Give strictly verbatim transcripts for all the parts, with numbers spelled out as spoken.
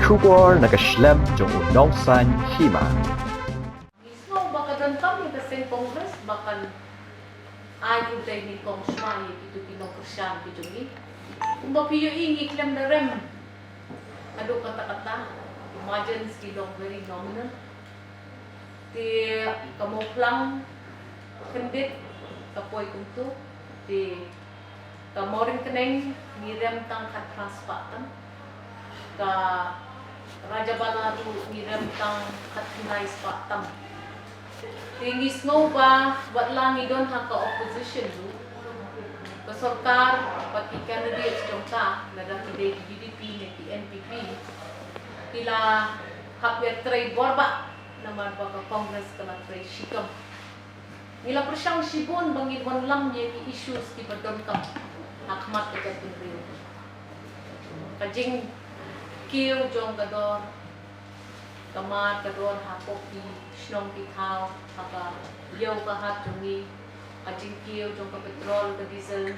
Khubor na ka shlem jong u nongsaiñ hima. Ngi sngew ba ka donkam ïa ka seng Congress ba kan ai khublei nyngkong shwa ïa kito ki nongkyrshan ki jong ngi. Kumba phi ïohi ngi khlem da rem haduh katta katta, margins ki long very nominal. Te ka Mawphlang khyndiat ka poi kumto. Te ka Mawryngkneng ngi rem tang khatphra spah tam. Ka Rajabala ruh ngi rem tang khatkhyndai spah tam. Te ngi sngew ba wat la ngi don ha ka opposition ruh, ka sorkar bad ki candidates jong ka, lada ki dei ki U D P ne ki N P P, ki la hap ïatrei bor bha namar ba ka Congress ka la trei shitom. Ngi la pyrshang shibun ba ngin wanlam ïa ki issues kiba donkam ha khmat ka jaitbynriew. Ka jingkiew jong ka dor, ka mar ka dor hapoh ki shnong ki thaw, ha ka ïew ka hat jong ngi, ka jingkiew jong ka petrol ka diesel,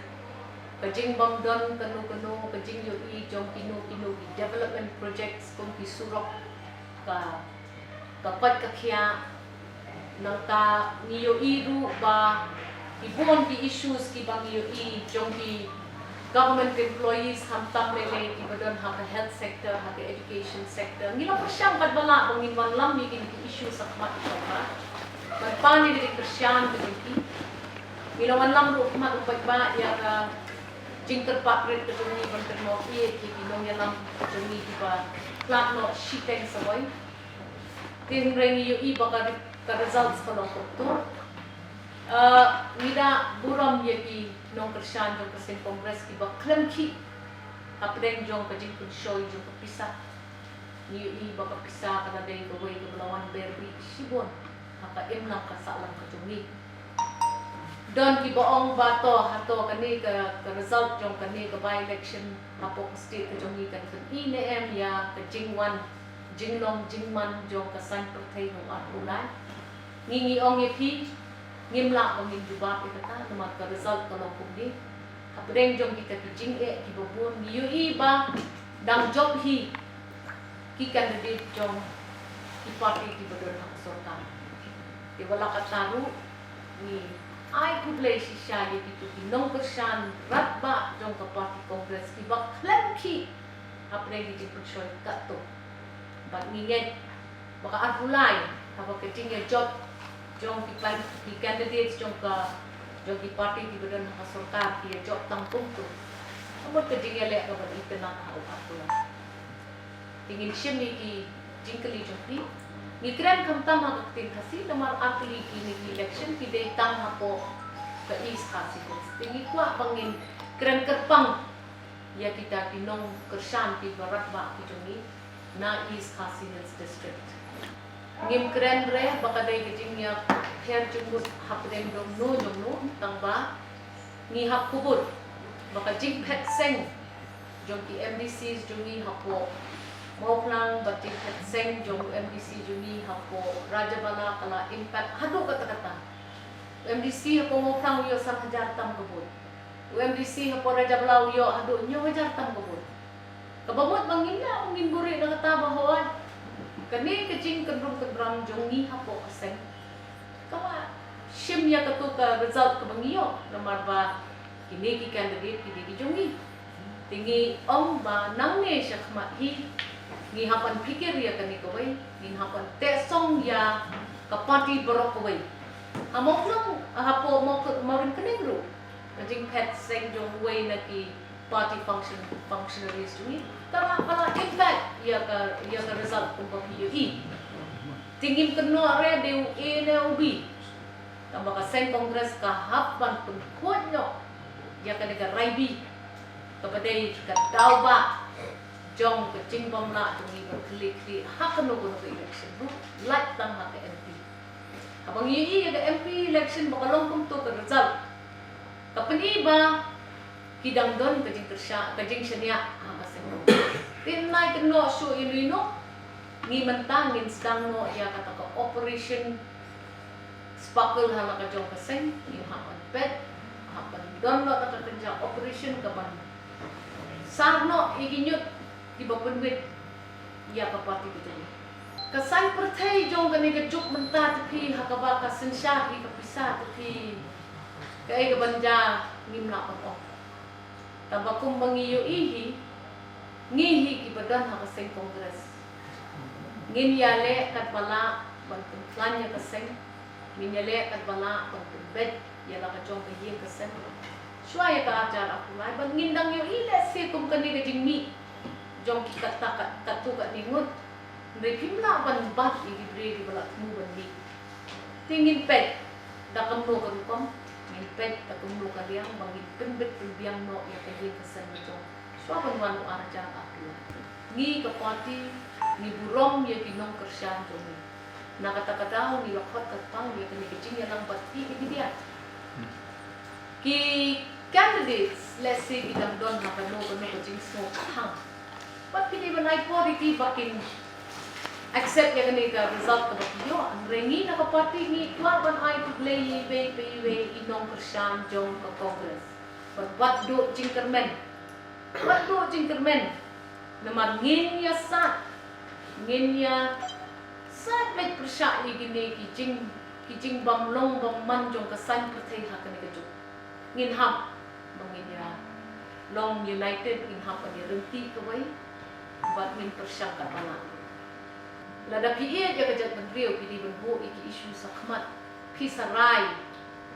ka jingbym don kano kano ka jingïohi jong kino kino ki development projects kum ki surok, ka ka koit ka khiah. Nangta ngi ïohi ruh ba ki bun ki issues kiba ngi ïohi jong ki government employees, khamtam lei lei kiba don ha ka health sector, ha ka education sector. Ngi la pyrshang katba lah ba ngin wanlam ïa kine ki issues ha khmat u paidbah, ban pan ïa ka jingkyrshan ka jong ki. Ngi la wanlam ruh ha khmat u paidbah ïa ka jingkyrpad rit ka jong ngi ban kynmaw ïa ki nongïalam ka jong ngi kiba khlad noh shiteng sawai. Te hynrei ngi ïohi ba ka, ka results ka long kumto. Ah, ngi da burom ïa ki nongkyrshan jong ka seng Congress kiba khlem khih hapdeng jong ka jingpynshoi jong ka pisa. Ngi ïohi ba ka pisa ka la dei kawei kaba la wan berri shibun ha ka imlang ka sahlang ka jong ngi. Don kiba ong ba to, hato kane ka, ka result jong kane ka by-election hapoh ka state ka jong ngi kan pyni ne em ïa ka jingwan jinglong jingman jong ka saiñ pyrthei ha u arphew lai. Ngi ngi ong ïa phi, ngim lah ba ngin jubab ïa kata namar ka result ka long kumne. Hapdeng jong kita ki jingeh kiba bun ngi ïohi ba dang jop hi ki candidate jong ki party kiba don ha ka sorkar. Te wat la katta ruh ngi ai khublei shisha ïa kito ki nongkyrshan radbah jong ka party Congress kiba khlem khih hapdeng ki jingpynshoi katto. Bad ngi ngeit ba ka arphew lai, haba ka jingïajop jong ki pan, ki candidates jong ka, jong ki party kiba don ha ka sorkar ki ïajop tang kumto, ka mut ka jingïaleh kaba itynnad ha u arphew lai. Te ngin shim ïa ki jingkylli jong phi. Ngi kren khamtam ha ka ktien Khasi namar artylli kine ki election ki dei tang hapoh ka East Khasi Hills. Te ngi kwah ba ngin kren kyrpang ïa kita ki nongkyrshan kiba radbah ki jong ngi na East Khasi Hills District. Ngim kren re ba ka dei ka jingïapher jingmut hapdeng jong no jong no, tang ba ngi hap kubur ba ka jingphet seng jong ki M D Cs jong ngi hapoh Mawphlang bad jingphet seng jong u M D C jong ngi hapoh Rajabala ka la impact haduh katta katta. U M D C hapoh Mawphlang u ïoh san hajar tam ka vote. U M D C hapoh Rajabala u ïoh haduh hynñiew hajar tam ka vote. Kaba mut ba ngim lah ba ngin buhrieh na kata ba hooid kane ka jingkynrum kynram jong ngi hapoh ka seng ka la shim ïa kato ka result kaba ngi ïoh namar ba kine ki candidate ki dei ki jong ngi. Te ngi ong ba nangne shakhmat hi ngi hap ban phikir ïa kane kawei, ngin hap ban teh song ïa ka party baroh kawei. Ha Mawphlang, hapoh Maw, Mawryngkneng ruh ka jingphet seng jong uwei na ki party function, functionaries jong ngi ka la, ka la impact ïa ka, ïa ka result kumba phi ïohi. Te ngim kynnoh re dei u A ne u B. Tang ba ka seng Congress ka hap ban pynkhuid noh ïa kane ka raibi kaba dei ka daw ba jong ka jingbymlah jong ngi ban khlieh khlieh ha kano kano ka election ruh, lait tang ha ka M P. Haba ngi ïohi ïa ka M P election ba ka long kumto ka result, ka pyni ba ki dang don ka jingkyrshan, ka jingshaniah ha ka seng. Te ym nai kynnoh shuh ïa uno uno, ngi mynta ngin sdang noh ïa kata ka operation Sparkle ha la ka jong ka seng, ngi hap ban peit, hap ban don noh kata ka jingïa operation kaban sar noh ïa ki ñiut kiba pynwit ïa ka party ka jong ngi. Ka saiñ pyrthei jong kane ka juk mynta te phi, ha kaba ka synshar hi ka pisa te phi, kaei kaban jia ngim lah ban ong. Tangba kumba ngi ïohi hi, ngi hi kiba don ha ka seng Congress, ngin ïaleh katba lah ban pynkhlaiñ ïa ka seng, ngin ïaleh katba lah ban pynbeit ïa la ka jong ka ïing ka sem shuwa ïa ka arhajar arphew lai. Bad ngin dang ïohi lehse kum kane ka jingmih jong ki katta ka, katto katne ngut. Hynrei phim lah ban bat ïa ki briew kiba la thmu ban mih. Te ngin peit da kumno ka rukom, ngin peit da kumno ka liang ba ngin pynbeit pynbiang noh ïa ka ïing ka sem ka jong shuwa ban wan u arhajar arphew lai. Ngi ka party ngi burom ïa ki nongkyrshan jong ngi. Na kata ka daw ngi la khot ka pang ïa kane ka jingïalang bad ki, ki media. Ki candidates lehse ki dang don ha kano kano ka jingsngewthuh. Bad phi dei ban ai por ïa ki ba kin accept ïa kane ka result kaba ki ïoh. Hynrei ngi na ka party ngi kwah ban ai khublei ïa iwei pa iwei i nongkyrshan jong ka Congress. Bad wat duh jingkyrmen, wat duh jingkyrmen. Namar ngin ïa sat, ngin ïa sat beit pyrshah ïa kine ki jing, ki jingbymlong bymman jong ka saiñ pyrthei ha kane ka juk. Ngin hap ba ngin ïa long united, ngin hap ban ïa ryntih kawei bad ngin pyrshang katba lah. Lada phi ïeit ïa ka jaitbynriew phi dei ban buh ïa ki issues ha khmat, phi sarai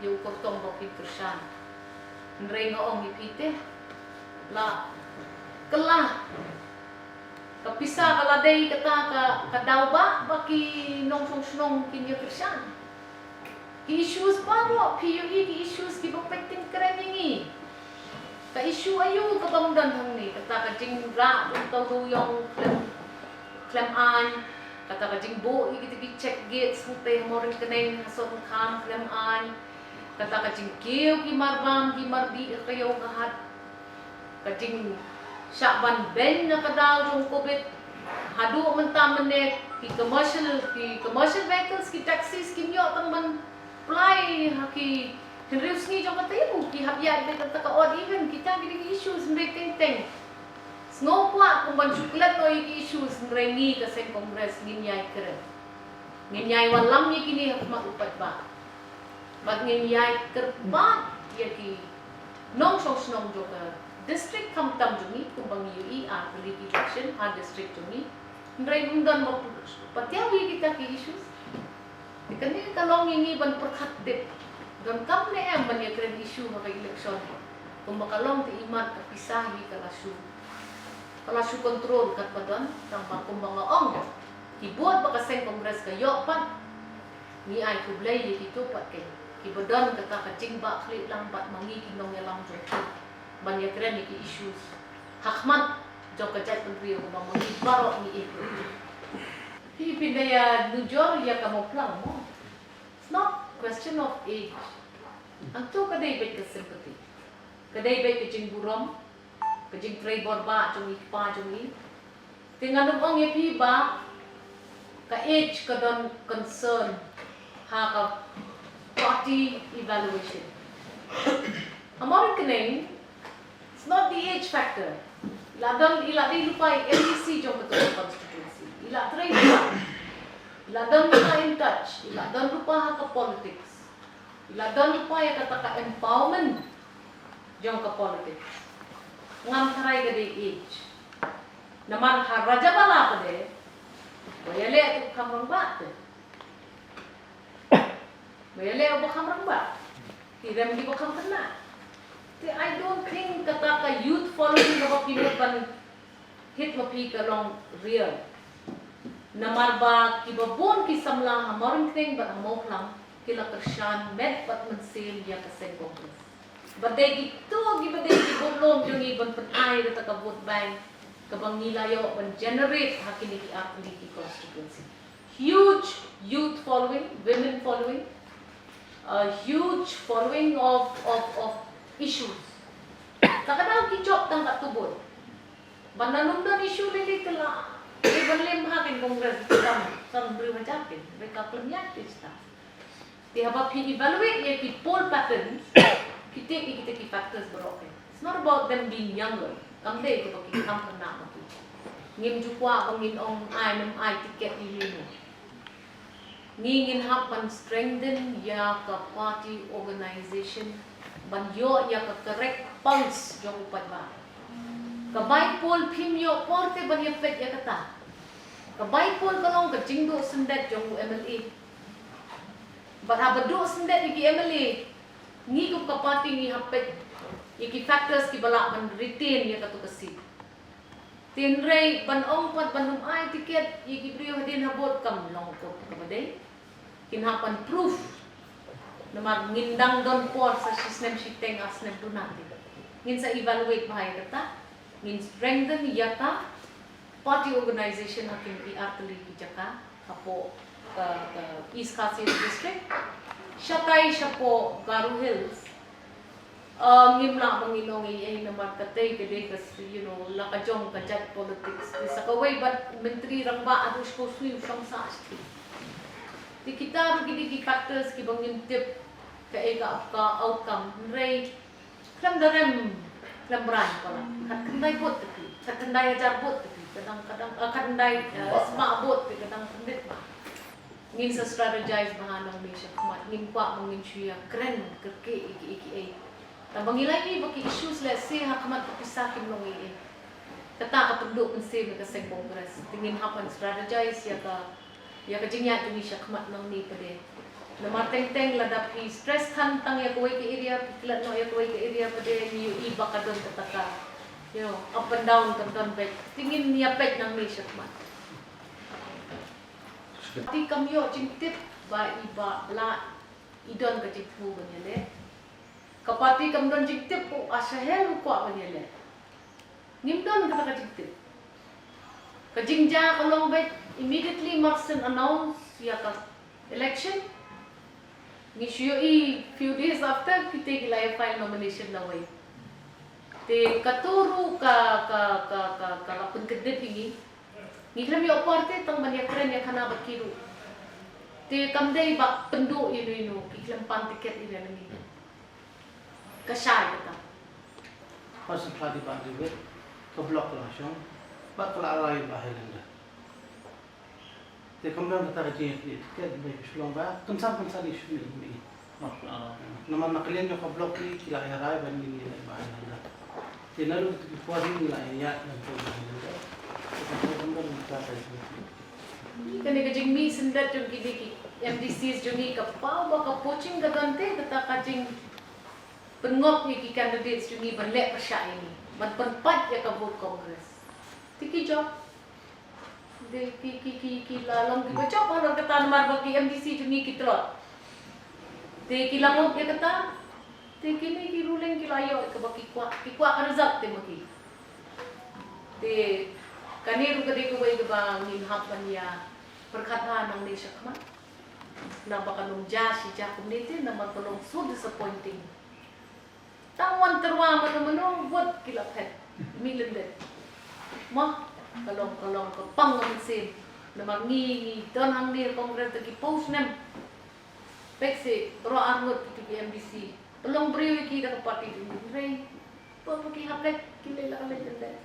ïa u kyrtong ba phin kyrshan. Hynrei nga ong ïa phi te, la kylla ka pisa ka la dei kata ka, ka daw ba, ba ki nongshong shnong kin ïa kyrshan. Ki issues baroh phi ïohi ki issues kiba peit tyngkren ïa ngi. Ka issue aïu kabym don hangne, kata ka jingrah jong ka Riew Ïong khlem, khlem aiñ, kata ka jingbuh ïa kita ki check gates hangtei ha Mawryngkneng ha Sohryngkham khlem aiñ, kata ka jingkiew ki marbam ki mardih ha ka ïew ka hat, ka jingshah ban beiñ na ka daw jong Covid. Haduh mynta mynne ki commercial, ki commercial vehicles, ki taxis kim ïoh tang ban plie ha ki hynriew sngi jong ka taïew, ki hap ïaid beit tang ka odd even. Kita ki dei ki issues hynrei teng teng. Sngewkwah kum ban shu klet noh ïa ki issues hynrei ngi ka seng Congress ngin ïai kren. Ngin ïai wallam ïa kine ha khmat u paidbah. Bad ngin ïai kyrpad ïa ki nongshong shnong jong ka district khamtam jong ngi, kumba ngi ïohi ar tylli ki election ha district jong ngi. Hynrei ym don ba patiaw ïa kita ki issues. Te kane ka long ïa ngi ban pyrkhat tip. Donkam ne em ban ïakren issue ha ka election? Kumba ka long te imat ka pisa hi ka la shu, ka la shu control katba don, tangba kumba nga ong, ki vote ba ka seng Congress ka ïoh pat. Ngi ai khublei ïa kito pat kein kiba don kata ka jingbah khlieh lang bad ma ngi ki nongïalam jong ki ban ïakren ïa ki issues ha khmat jong ka jaitbynriew ba ma ngi baroh ngi ïeit. Phi, phi da ïa nujor ïa ka Mawphlang mo? It's not question of age. Hangto ka dei beit ka sympathy, ka dei beit ka jingburom, ka jingtrei bor ba jong i kpa jong i. Te ngan ym ong ïa phi ba ka age ka don concern ha ka party evaluation. Ha Mawryngkneng, it's not the age factor. I la don, i la dei lypa i MDC jong kato ka constituency. I la trei lypa, i la don lypa in touch, i la don lypa ha ka politics. I la don lypa ïa kata ka empowerment jong ka politics. Ngam tharai ka dei age. Namar ha Rajah Bala pat de, ba ïaleh u kham rangbah te, ba ïaleh uba kham rangbah, te rem kiba kham khynnah. Te I don't think kata ka youth following kaba phi mut ban hit ma phi ka long real. Namar ba kiba bun ki samla ha Mawryngkneng bad ha Mawphlang ki la kyrshan met bad mynsiem ïa ka seng Congress. Ba dei kito kiba dei ki vote lum jong ngi ban pynai kata ka vote bank kaba ngi la ïoh ban generate ha kine ki ar tylli ki constituency. Huge youth following, women following, a huge following of, of, of issues. Ka ka daw ki jop tang katto vote. Ban nang ym don issue lei lei te la, te ban lem ha kin Congress ki kam san briew hajar kin, ba ka khlem ïaid te sha. Te haba phi evaluate ïa ki poll patterns, phi tip ïa kita ki factors baroh kin. It's not about them being younger. Kam dei kaba ki kham khynnah ma ki. Ngim ju kwah ba ngin ong ai nym ai ticket ïa ino. Ngi ngin hap ban strengthen ïa ka party organization, ban ïoh ïa ka correct pulse jong u paidbah. Ka bai poll phim ïoh por te ban ïa peit ïa kata. Ka bai poll ka long ka jingduh syndet jong u M L A. Bad haba duh syndet ïa ki M L A, ngi kum ka party ngi hap peit ïa ki factors kiba lah ban retain ïa katu ka seat. Hynrei ban ong pat ban nym ai ticket ïa ki briew hadien ha vote kam long kaba dei. Kin hap ban prove. Namar ngin dang don por sa shi snem shiteng ar snem duna te. Ngin sa evaluate bha ïa kata. Ngin strengthen ïa ka party organization ha kine ki artylli ki jaka hapoh ka, ka East Khasi Hills District. Shatai shapoh Garo Hills. Ah, ngim lah ba ngin ong ei ei namar katei ka dei ka, you know, la ka jong ka jait politics. Te sa kawei bad Myntri Rangbah haduh shiphew sngi u shong sah shathie. Te kita ruh ki dei ki factors kiba ngim tip kaei ka, ka outcome. Hynrei khlem da rem khlem brai palat. Khatkhyndai vote te phi, khatkhyndai hajar vote te phi, ka dang, ka dang, ah, khatkhyndai, ah, spah vote te ka dang khyndiat bha. Ngin sa strategize bha nangne shakhmat, ngim kwah ba ngin shu ïa kren kyrkieh ïa kiei kiei. Tang ba ngi la ïohi ba ki issues lehse ha khmat ka pisa kim long ei ei. Kata ka pynduh mynsiem ïa ka seng Congress. Te ngin hap ban strategize ïa ka, ïa ka jingïaid jong ngi shakhmat nangne pat de. Namar teng teng lada phi stress than tang ïa kawei ka area, phi klet noh ïa kawei ka area pat de, ngi ïohi ba ka don kata ka, you know, up and down ka don beit. Te ngin ïa peit nangne shakhmat. Party kam ïoh jingtip ba i Bah Blah i don ka jingthmu ban ïaleh. Ka party kam don jingtip u Asha Hehl u kwah ban ïaleh. Ngim don kata ka jingtip. Ka jingjia ka long beit immediately mar shen announce ïa ka election. Ngi shu ïohi few days after kita ki la ïa file nomination lawei. Te kato ruh ka, ka, ka, ka, ka la pynkyndit ïa ngi. Ngi khlem ïoh por te tang ban ïa kren ïa khana bad ki ruh. Te kam dei ba pynduh ïa ino ino, ki khlem pan ticket ïa ino ino. Ka shai kata. Hooid, sa phla di Bah David, ka block ka la shong, bad ka la rai Bah Highlander. Te kam don kata ka jingïakhih ticket, ba ki shu long ba kynsan kynsan ki shu mih mih. Namar na ka liang jong ka block ki, ki la ïa rai ban ngin ïaleh Bah Highlander. Te naduh kito ki por ngi la ïa ïaid nangto Bah Highlander. Te kam don kata ka jingïakhih. Kane ka jingmih syndet jong kine ki M D Cs jong ngi ka paw ba ka poaching ka don te, kata ka jingpynngop ïa ki candidates jong ngi ban leh pyrshah ïa ngi, ban pynpait ïa ka vote Congress. Te ki jop. Te ki, ki, ki, ki la long kiba jop halor kata namar ba ki M D C jong ngi ki tlot. Te ki la ngop ïa kata. Te kine ki ruling ki la ïoh kaba ki kwah, ki kwah ka result te ma ki. Te kane ruh ka dei kawei kaba ngin hap ban ïa pyrkhat bha nangne shakhmat. Naba kan ym jia shi jia kumne te namar ka long so disappointing. Tang wan tyrwa mano mano vote ki la phet. Mih lyndet. Mo, ka long, ka long ka pang ka mynsiem. Namar ngi, ngi don hangne Congress da ki phew snem. Peit shi baroh arngut kito ki M D C. Ba long briew ïa ki da ka party jong ngi, hynrei ba ki hap leit, ki leit la ka leit lyndet.